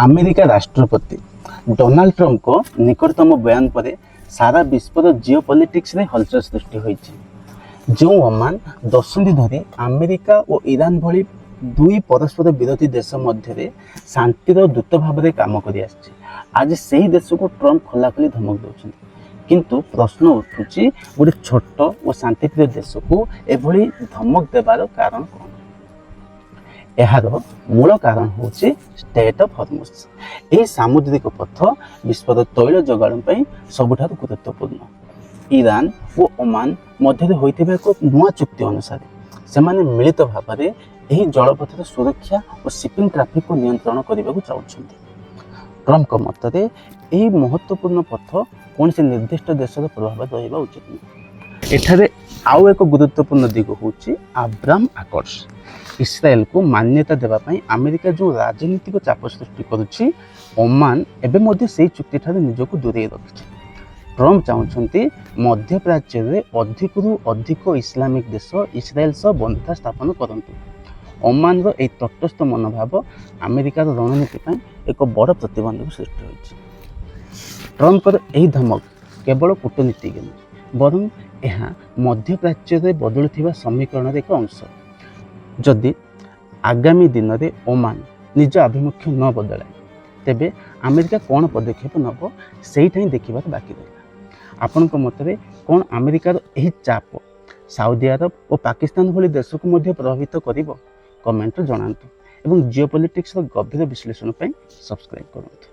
America ରାଷ୍ଟ୍ରପତି Donald ଟ୍ରମ୍ପଙ୍କ ନିକଟତମ ବୟାନ ପରେ ସାରା ବିଶ୍ୱର ଜିଓ ପଲିଟିକ୍ସରେ ହଲଚଲ ସୃଷ୍ଟି ହୋଇଛି। ଯେଉଁ ଓମାନ ଦଶନ୍ଧି ଧରି ଆମେରିକା ଓ ଇରାନ ଭଳି ଦୁଇ ପରସ୍ପର ବିରୋଧୀ ଦେଶ ମଧ୍ୟରେ ଶାନ୍ତିର ଦୂତ ଭାବରେ କାମ କରିଆସିଛି, ଆଜି ସେହି ଦେଶକୁ ଟ୍ରମ୍ପ ଖୋଲାଖୋଲି ଧମକ ଦେଉଛନ୍ତି। କିନ୍ତୁ ପ୍ରଶ୍ନ ଉଠୁଛି, ଗୋଟେ ଛୋଟ ଓ ଶାନ୍ତିପ୍ରିୟ ଦେଶକୁ ଏଭଳି ଧମକ ଦେବାର କାରଣ କ'ଣ? ଏହାର ମୂଳ କାରଣ ହେଉଛି ଷ୍ଟ୍ରେଟ୍ ଅଫ୍ ହରମୁଜ। ଏହି ସାମୁଦ୍ରିକ ପଥ ବିଶ୍ୱର ତୈଳ ଯୋଗାଣ ପାଇଁ ସବୁଠାରୁ ଗୁରୁତ୍ୱପୂର୍ଣ୍ଣ। ଇରାନ ଓ ଓମାନ ମଧ୍ୟରେ ହୋଇଥିବା ଏକ ନୂଆ ଚୁକ୍ତି ଅନୁସାରେ ସେମାନେ ମିଳିତ ଭାବରେ ଏହି ଜଳପଥର ସୁରକ୍ଷା ଓ ସିପିଂ ଟ୍ରାଫିକକୁ ନିୟନ୍ତ୍ରଣ କରିବାକୁ ଚାହୁଁଛନ୍ତି। ଟ୍ରମ୍ପଙ୍କ ମତରେ ଏହି ମହତ୍ତ୍ୱପୂର୍ଣ୍ଣ ପଥ କୌଣସି ନିର୍ଦ୍ଦିଷ୍ଟ ଦେଶର ପ୍ରଭାବ ରହିବା ଉଚିତ ନୁହେଁ। ଏଠାରେ ଆଉ ଏକ ଗୁରୁତ୍ୱପୂର୍ଣ୍ଣ ଦିଗ ହେଉଛି ଆବ୍ରାମ ଆକର୍ଡସ। ଇସ୍ରାଏଲକୁ ମାନ୍ୟତା ଦେବା ପାଇଁ ଆମେରିକା ଯେଉଁ ରାଜନୈତିକ ଚାପ ସୃଷ୍ଟି କରୁଛି, ଓମାନ ଏବେ ମଧ୍ୟ ସେହି ଚୁକ୍ତିଠାରୁ ନିଜକୁ ଦୂରେଇ ରଖିଛି। ଟ୍ରମ୍ପ ଚାହୁଁଛନ୍ତି ମଧ୍ୟପ୍ରାଚ୍ୟରେ ଅଧିକରୁ ଅଧିକ ଇସଲାମିକ ଦେଶ ଇସ୍ରାଏଲ ସହ ବନ୍ଧୁତା ସ୍ଥାପନ କରନ୍ତୁ। ଓମାନର ଏହି ତଟସ୍ଥ ମନୋଭାବ ଆମେରିକାର ରଣନୀତି ପାଇଁ ଏକ ବଡ଼ ପ୍ରତିବନ୍ଧକ ସୃଷ୍ଟି ହୋଇଛି। ଟ୍ରମ୍ପଙ୍କର ଏହି ଧମକ କେବଳ କୂଟନୀତିଜ୍ଞ ନୁହେଁ, ବରଂ ଏହା ମଧ୍ୟପ୍ରାଚ୍ୟରେ ବଦଳୁଥିବା ସମୀକରଣର ଏକ ଅଂଶ। ଯଦି ଆଗାମୀ ଦିନରେ ଓମାନ ନିଜ ଆଭିମୁଖ୍ୟ ନ ବଦଳାଏ, ତେବେ ଆମେରିକା କ'ଣ ପଦକ୍ଷେପ ନେବ, ସେଇଟା ହିଁ ଦେଖିବାର ବାକି ରହିଲା। ଆପଣଙ୍କ ମତରେ କ'ଣ ଆମେରିକାର ଏହି ଚାପ ସାଉଦି ଆରବ ଓ ପାକିସ୍ତାନ ଭଳି ଦେଶକୁ ମଧ୍ୟ ପ୍ରଭାବିତ କରିବ? କମେଣ୍ଟରେ ଜଣାନ୍ତୁ ଏବଂ ଜିଓ ପଲିଟିକ୍ସର ଗଭୀର ବିଶ୍ଳେଷଣ ପାଇଁ ସବସ୍କ୍ରାଇବ୍ କରନ୍ତୁ।